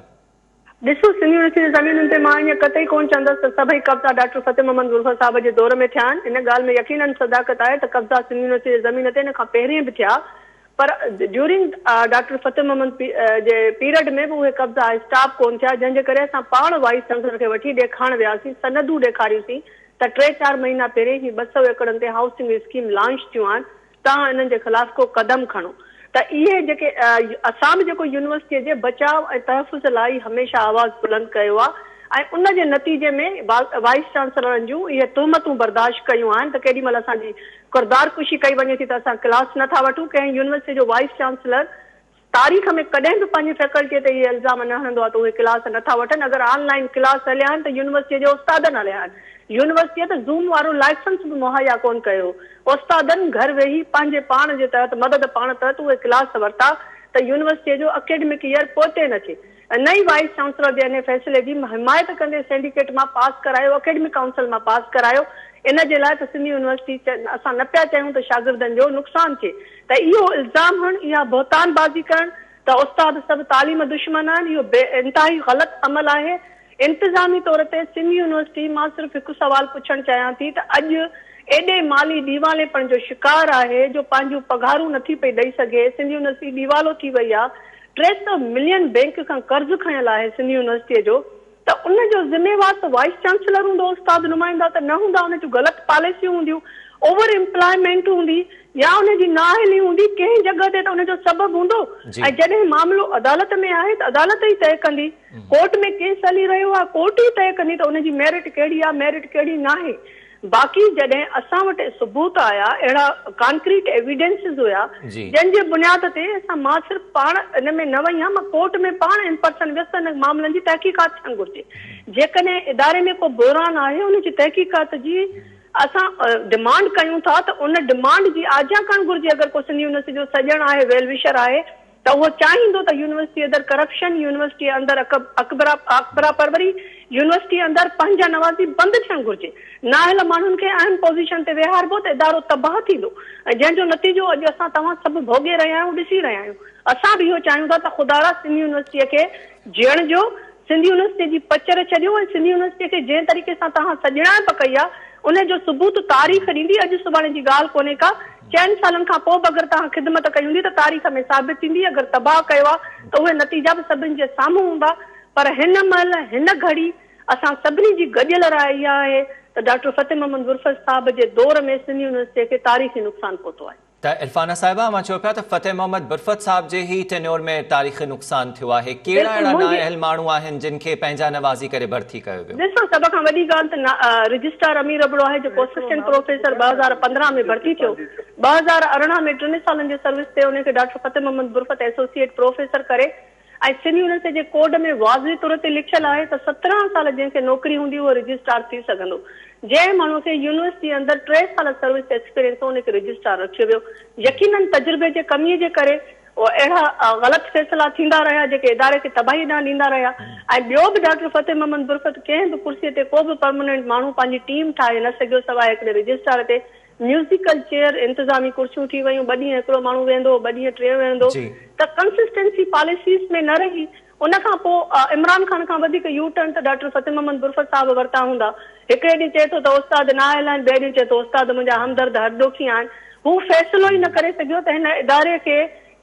C: ڏسو سنڌ يونيورسٽي جي زمينن تي مان ائين قطعي ڪونه چوندس ته سڀئي قبضا ڊاڪٽر فتح محمد غرفت صاحب جي دور ۾ ٿيا آهن. ان ڳالهه ۾ يقينن صداقت آهي ته قبضا سنڌ يونيورسٽي جي زمين تي ان کان پهرين به ٿيا پر ڊيورنگ ڊاڪٽر فتح محمد جي پيرڊ ۾ به اهي قبضا اسٽاپ ڪونه ٿيا جنهن جي ڪري اسان پاڻ وائيس چانسلر کي وٺي ڏيکارڻ وياسين سندون ڏيکاريوسين ته ٽي چار مهينا پهرين هي 200 ايڪڙن تي هائوسنگ اسڪيم لانچ ٿيون آهن توهان انهن جي خلاف ڪو قدم کڻو ته اهي جيڪي اسان به جيڪو يونيورسٽيء جي بچاء ۽ تحفظ لاء ئي هميشه آواز بلند ڪيو آهي ۽ ان جي نتيجي ۾ وائيس چانسلرن جون اهي تهمتون برداشت ڪيون آهن ته ڪيڏي مهل اسان جي ڪردار ڪشي ڪئي وڃي ٿي ته اسان ڪلاس نه ٿا وٺون ڪنهن يونيورسٽيء جو وائيس چانسلر تاريخ ۾ ڪڏهن به پنهنجي فيڪلٽيء تي اهي الزام نه هڻندو آهي ته اهي ڪلاس نه ٿا وٺن، اگر آن لائين ڪلاس هليا آهن ته يونيورسٽيء جي استادن هليا آهن، يونيورسٽيء ته زوم وارو لائسنس به مهيا ڪونه ڪيو هو، استادن گهر ويهي پنهنجي پاڻ جي تحت مدد پاڻ تحت اهي ڪلاس ورتا ته يونيورسٽيء جو اڪيڊمڪ ايئر پوئتي نه ٿئي ۽ نه ئي وائيس چانسلر جي انهي فيصلي جي حمايت ڪندي سينڊيڪيٽ مان پاس ڪرايو اڪيڊمڪ ڪائونسل مان پاس ڪرايو ان جي لاء ته سنڌ يونيورسٽي اسان نه پيا چاهيون ته شاگردن جو نقصان ٿئي ته اهو الزام هڻڻ اها بهتان بازي ڪرڻ ته استاد سڀ تعليم دشمن آهن اهو بي انتهائي غلط عمل آهي انتظامي طور تي سنڌ يونيورسٽي مان صرف هڪ سوال پڇڻ چاهيان ٿي ته اڄ ايڏي مالي ڏيوالي پڻ جو شڪار آهي جو پنهنجون پگهارون نٿي پئي ڏئي سگهي، سنڌ يونيورسٽي ڏيوالو ٿي وئي آ، 300 ملين بينڪ کان قرض کنيل آهي سنڌ يونيورسٽيء جو ته ان جو ذميوار ته وائيس چانسلر هوندو استاد نمائندا ته نه هوندا ان جون غلط پاليسيون هونديون اوور امپلائمينٽ هوندي يا ان جي نااهلي هوندي ڪنهن جڳهه تي ته ان جو سبب هوندو ۽ جڏهن معاملو عدالت ۾ آهي ته عدالت ئي طئي ڪندي. ڪورٽ ۾ ڪيس هلي رهيو آهي، ڪورٽ ئي طئي ڪندي ته ان جي ميرٽ ڪهڙي آهي، ميرٽ ڪهڙي ناهي. باقي جڏهن اسان وٽ ثبوت آيا، اهڙا ڪانڪريٽ ايويڊنسز هيا، جن جي بنياد تي اسان مان صرف پاڻ ان ۾ نه وئي هيان، مان ڪورٽ ۾ پاڻ ان پرسن ويس ته ان معاملن جي تحقيقات ٿيڻ گهرجي. جيڪڏهن اداري ۾ ڪو بحران آهي، ان جي تحقيقات جي اسان ڊمانڊ ڪيون ٿا ته ان ڊمانڊ جي آجيان ڪرڻ گهرجي. اگر ڪو سنڌ يونيورسٽي جو سڄڻ آهي، ويل وشر آهي، ته اهو چاهيندو ته يونيورسٽي اندر ڪرپشن، يونيورسٽي اندر اقربا پروري، يونيورسٽي اندر پنهنجا نوازي بند ٿيڻ گهرجي. نااهل ماڻهن کي اهم پوزيشن تي ويهاربو ته ادارو تباهه ٿيندو ۽ جنهن جو نتيجو اڄ اسان توهان سڀ ڀوڳي رهيا آهيون ڏسي رهيا آهيون. اسان به اهو چاهيون ٿا ته خدارا سنڌ يونيورسٽيء کي جيئڻ ڏيو، سنڌ يونيورسٽيء جي پچر ڇڏيو ۽ سنڌ يونيورسٽيء کي جنهن طريقي سان توهان سڄڻائپ ڪئي آهي، ان جو ثبوت تاريخ ڏيندي، اڄ سڀاڻي جي ڳالهه ڪونهي ڪا، چئن سالن کان پوء به اگر توهان خدمت ڪئي هوندي ته تاريخ ۾ ثابت ٿيندي، اگر تباهه ڪيو آهي ته اهي نتيجا به سڀن جي سامهون هوندا، پر هن مهل هن گهڙي اسان سڀني جي گڏيل راء اها آهي ته ڊاڪٽر فتح محمد برفت صاحب جي دور ۾ سنڌ يونيورسٽيء کي تاريخي نقصان پهتو آهي.
A: ته عرفانه صاحبه اوهان چئو پيا ته فتح محمد برفت صاحب جي ئي ٽينيور ۾ تاريخي نقصان ٿيو آهي، ڪهڙا
C: بلڪل
A: اهڙا
C: منهنجي
A: نااهل ماڻهو آهن جن کي پنهنجا نوازي ڪري ڀرتي ڪيو ويو؟
C: ڏسو سڀ کان وڏي ڳالهه ته رجسٽرار امير ابڙو آهي جيڪو اسسٽنٽ پروفيسر 2015 ۾ ڀرتي ٿيو 2018 ۾ ٽن سالن جي سروس تي ان کي doctor Fateh Muhammad Burfat associate professor ڪري ۽ سنڌ يونيورسٽي جي ڪوڊ ۾ واضح طور تي لکيل آهي ته 17 سال جنهن کي نوڪري هوندي اهو رجسٽرار ٿي سگهندو. جنهن ماڻهو کي يونيورسٽي اندر ٽي سال سروس ايڪسپيرينس هو ان کي رجسٽرار رکيو ويو. يقينن تجربي جي ڪمي جي ڪري اهڙا غلط فيصلا ٿيندا رهيا جيڪي اداري کي تباهي ڏانهن ڏيندا رهيا ۽ ٻيو به ڊاڪٽر فتح محمد برفت ڪنهن به ڪرسي تي ڪو به پرمننٽ ماڻهو پنهنجي ٽيم ٺاهي نه سگهيو سواء هڪڙي رجسٽرار تي ميوزيڪل چيئر انتظامي ڪرسيون ٿي ويون، ٻه ڏينهن هڪڙو ماڻهو ويهندو هو، ٻه ڏينهن ٽيون ويهندو ته ڪنسسٽنسي پاليسيز ۾ نه رهي. ان کان پوء عمران خان کان وڌيڪ يو ٽرن ته ڊاڪٽر فتح محمد برفت صاحب ورتا هوندا. هڪڙي ڏينهن چئي ٿو ته استاد نااهل آهن، ٻئي ڏينهن چئي ٿو استاد منهنجا همدرد هڏڏوکي آهن. هو فيصلو ئي نه ڪري سگهيو ته هن اداري کي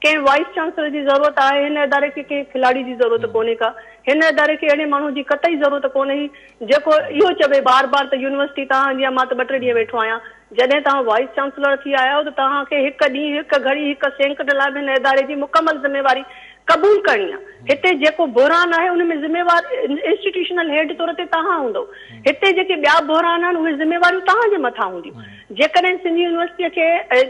C: ڪنهن وائيس چانسلر جي ضرورت آهي، هن اداري کي ڪنهن کلاڙي جي ضرورت ڪونهي ڪا، هن اداري کي اهڙي ماڻهو جي قطعي ضرورت ڪونهي جيڪو اهو چوي بار بار ته يونيورسٽي توهان جي آهي مان ته ٻه ٽي ڏينهن ويٺو آهيان، جڏهن توهان وائيس چانسلر ٿي آيا آهيو ته توهان کي هڪ ڏينهن، هڪ گهڙي، هڪ سينڪٽ لاء به هن اداري جي مڪمل ذميواري قبول ڪرڻي آهي. هتي جيڪو بحران آهي ان ۾ ذميوار انسٽيٽيوشنل هيڊ طور تي توهان هوندؤ، هتي جيڪي ٻيا بحران آهن اهي ذميواريون توهان جي مٿان هونديون. جيڪڏهن سنڌ يونيورسٽيء کي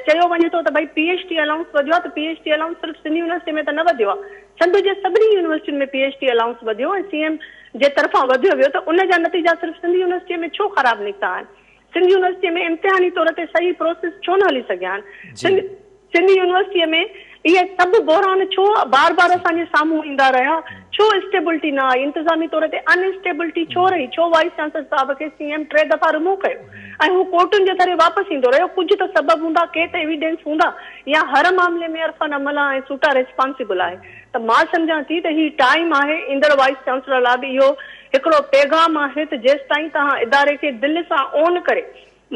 C: چيو وڃي ٿو ته ڀئي پي ايڇ ڊي الائونس وڌيو آهي ته پي ايڇ ڊي الائونس صرف سنڌ يونيورسٽي ۾ ته نه وڌيو آهي، سنڌ جي سڀني يونيورسٽين ۾ پي ايڇ ڊي الائونس وڌيو ۽ سي ايم جي طرفان وڌيو ويو ته ان جا نتيجا صرف سنڌ يونيورسٽيء ۾ ڇو خراب نڪتا آهن؟ سنڌ يونيورسٽيء ۾ امتحاني طور تي صحيح پروسيس ڇو نه هلي سگهيا آهن؟ سنڌ. سنڌ يونيورسٽيء ۾ اهي سڀ بحران ڇو بار بار اسان جي سامهون ايندا رهيا؟ ڇو اسٽيبلٽي نه آئي؟ انتظامي طور تي ان اسٽيبلٽي ڇو رهي؟ ڇو وائيس چانسلر صاحب کي سي ايم ٽي دفعا رموو ڪيو ۽ هو ڪورٽن جي ذريعي واپس ايندو رهيو؟ ڪجهه ته سبب هوندا، ڪي ته ايويڊنس هوندا يا هر معاملي ۾ عرفان عملا ۽ سوٽا ريسپانسبل آهي ته مان سمجهان ٿي ته هي ٽائيم آهي ايندڙ وائيس چانسلر لاء به اهو هڪڙو پيغام آهي ته جيستائين توهان اداري کي دل سان اون ڪري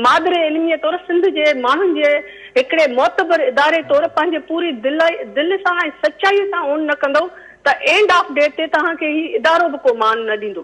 C: مادر علميء طور سنڌ جي ماڻهن جي هڪڙي معتبر اداري طور پنهنجي پوري دل دل سان ۽ سچائيء سان اون نه ڪندؤ ته اينڊ آف ڊي تي توهان کي هي ادارو به ڪو مان نه ڏيندو.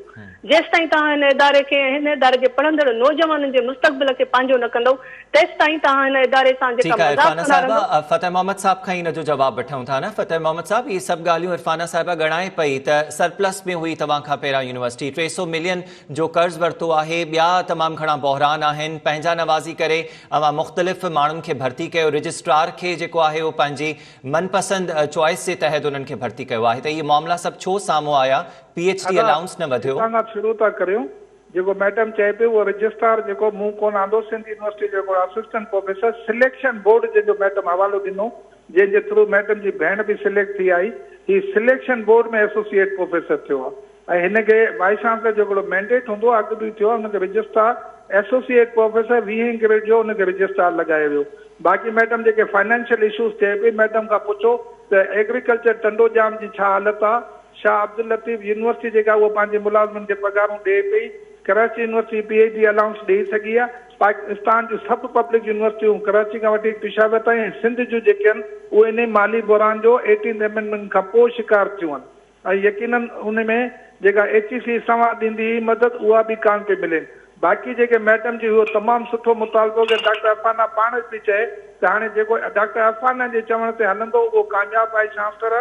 C: جيستائين توهان هن اداري کي ۽ هن اداري جي پڙهندڙ نوجوانن جي مستقبل کي پنهنجو نه ڪندؤ تيستائين توهان هن اداري سان جيڪا
A: ٺيڪ آهي
C: مذاق
A: عرفانه
C: ڪندا رهندؤ.
A: صاحبه فتح محمد صاحب کان ئي ان جو جواب وٺون ٿا نه فتح محمد صاحب اهي سڀ ڳالهيون عرفانه صاحبه ڳڻائي پئي ته سرپلس ۾ هئي توهان کان پهريان يونيورسٽي 300 ملين جو قرض ورتو آهي، ٻيا تمام گهڻا بحران آهن، پنهنجا نوازي ڪري اوهان مختلف ماڻهن کي ڀرتي ڪيو، رجسٽرار کي جيڪو آهي اهو پنهنجي من پسند چوائس جي تحت انهن کي ڀرتي ڪيو آهي ته اهي معاملا سڀ ڇو سامهون آيا، پي ايڇ ڊي
B: ادا
A: الائونس نه وڌيو.
B: هتان کان شروع ٿا ڪريون، جيڪو ميڊم چئي پئي اهو رجسٽرار جيڪو مون ڪونه آندو، سنڌ يونيورسٽي جو هڪڙو اسسٽنٽ پروفيسر سليڪشن بورڊ جنهن جو ميڊم حوالو ڏنو جنهن جي ٿرو ميڊم جي ڀيڻ به سليڪٽ ٿي آئي، هي سليڪشن بورڊ ۾ ايسوسيئيٽ پروفيسر ٿيو آهي ۽ هن کي وائيس چانسلر جو هڪڙو مينڊيٽ هوندو آهي، اڳ به ٿيو آهي، هن کي رجسٽرار ايسوسيئيٽ پروفيسر ويهين گريڊ جو ان کي رجسٽرار لڳايو ويو. باقي ميڊم جيڪي فنانشل اشوز ٿئي پئي ميڊم کان پڇو ته ايگريڪلچر ٽنڊو ڄام جي ڇا حالت آ، شاهه عبداللطيف يونيورسٽي جيڪا اهو پنهنجي ملازمن کي پگهارون ڏئي پئي، Karachi university P H D allowance ڏئي سگهي آ، پاڪستان جون سڀ پبلڪ يونيورسٽيون ڪراچي کان وٺي پشاور تائين ۽ سنڌ جون جيڪي آهن اهي انهي مالي بحران جو ايٽينٿ امينڊمينٽ کان پوء شڪار ٿيون آهن ۽ يقينن ان ۾ جيڪا ايڇ اي سي اسلام آباد ڏيندي هئي مدد اها به ڪانه پئي ملين باقي جيڪي ميڊم جي اهو تمام سٺو مطالبو ڪي ڊاڪٽر عرفانه پاڻ پئي چئي ته هاڻي جيڪو ڊاڪٽر عرفانه جي چوڻ تي هلندو اهو ڪامياب وائيس چانسلر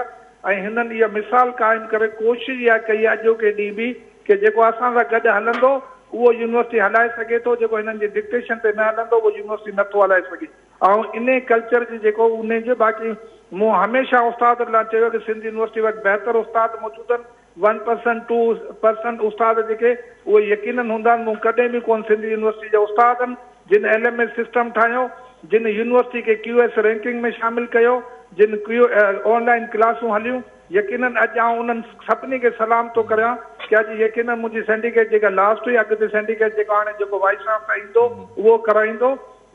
B: ۽ هنن اها مثال قائم ڪري ڪوشش اها ڪئي آهي اڄوڪي ڏينهن به ڪي جيڪو اسان سان گڏ هلندو اهو يونيورسٽي هلائي سگهي ٿو جيڪو هنن جي ڊڪٽيشن تي نه هلندو اهو يونيورسٽي نه ٿو هلائي سگهي آئون انهي ڪلچر جي جيڪو انهي جي باقي مون هميشه استاد لاء چيو ڪي سنڌ يونيورسٽي وٽ بهتر استاد موجود آهن ون پرسنٽ ٽو پرسنٽ استاد جيڪي اهي يقينن هوندا آهن مون ڪڏهن به ڪون سنڌ يونيورسٽي جا استاد آهن جن ايل ايم ايس سسٽم ٺاهيو جن يونيورسٽي کي ڪيو ايس رينڪنگ ۾ شامل ڪيو جن ڪيو آن لائن ڪلاسون هليون يقينن اڄ آئون انهن سڀني کي سلام ٿو ڪريان ڪي اڄ يقينن منهنجي سينڊيڪيٽ جيڪا لاسٽ هئي اڳتي سينڊيڪيٽ جيڪو هاڻي جيڪو وائيس چانسلر ايندو اهو ڪرائيندو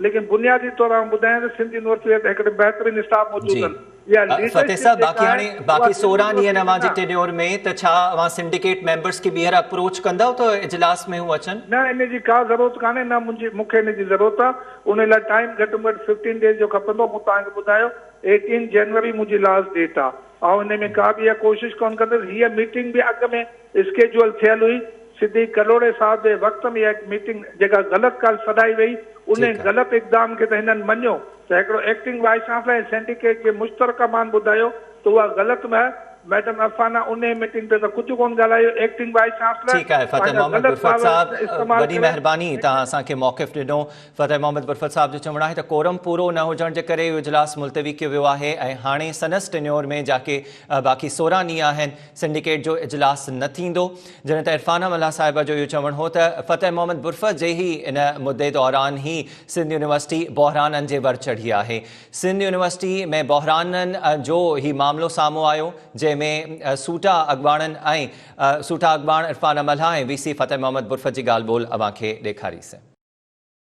B: ليڪن بنيادي طور آئون ٻڌايان ته سنڌ يونيورسٽي وٽ هڪڙي بهترين اسٽاف موجود
A: جي
B: آهن اها
A: فتح
B: ليڊرشپ
A: صاحب
B: جيڪا
A: باقي
B: آهي
A: هاڻي
B: اها
A: باقي
B: سنڌ
A: 16 ڏينهن
B: يونيورسٽي کي
A: اوهان جي
B: نه
A: ٽينيور ۾ ته ڇا اوهان سنڊيڪيٽ ميمبرس کي ٻيهر اپروچ ڪندؤ ته اجلاس ۾ هو اچن؟
B: نه ان جي ڪا ضرورت ڪانهي نه منهنجي مون کي ان جي ضرورت آهي ان لاء ٽائيم گهٽ ۾ گهٽ ففٽين ڊيز جو کپندو مون توهان کي ٻڌايو ايٽين جنوري منهنجي لاسٽ ڊيٽ آهي آئون ان ۾ ڪا به اها ڪوشش ڪونه ڪندس. هيء ميٽنگ به اڳ ۾ اسڪيجوئل ٿيل هئي. صديق ڪلهوڙي صاحب جي وقت ۾ اها ميٽنگ جيڪا غلط ڪالهه سڏائي وئي، ان
A: ٺيڪ آ.
B: غلط اقدام کي ته هنن مڃيو ته هڪڙو ايڪٽنگ وائيس چانسلر ۽ سينڊيڪيٽ جي مشترڪه مان ٻڌايو ته اها غلط مه ميڊم عرفانه انهيء ميٽنگ تي ته ڪجهه ڪونه ڳالهايو، ايڪٽنگ وائيس چانسلر
A: ٺيڪ آهي فتح
B: پنهنجا
A: محمد
B: غلط
A: برفت
B: پاور
A: صاحب
B: استعمال
A: وڏي
B: ڪري
A: مهرباني توهان اسان کي موقف ڏنو. فتح محمد برفت صاحب جو چوڻ آهي ته ڪورم پورو نه هجڻ جي ڪري اهو اجلاس ملتوي ڪيو ويو آهي ۽ هاڻي سندس ٽينيور ۾ جاڪي باقي 16 ڏينهن آهن سنڊيڪيٽ جو اجلاس نه ٿيندو جڏهن ته عرفانه ملاح صاحبه جو اهو چوڻ هو ته فتح محمد برفت جي هي ان مدي دوران هي سنڌ يونيورسٽي بحرانن جي ور چڙهي آهي سنڌ يونيورسٽي ۾ بحرانن جو هي معاملو سامهون آيو جنهن ۾ سوٽا اڳواڻن ۽ سوٽا اڳواڻ عرفانه ملاح ۽ وي سي فتح محمد برفت جي ڳالهه ٻولهه اوهان کي ڏيکاري سين.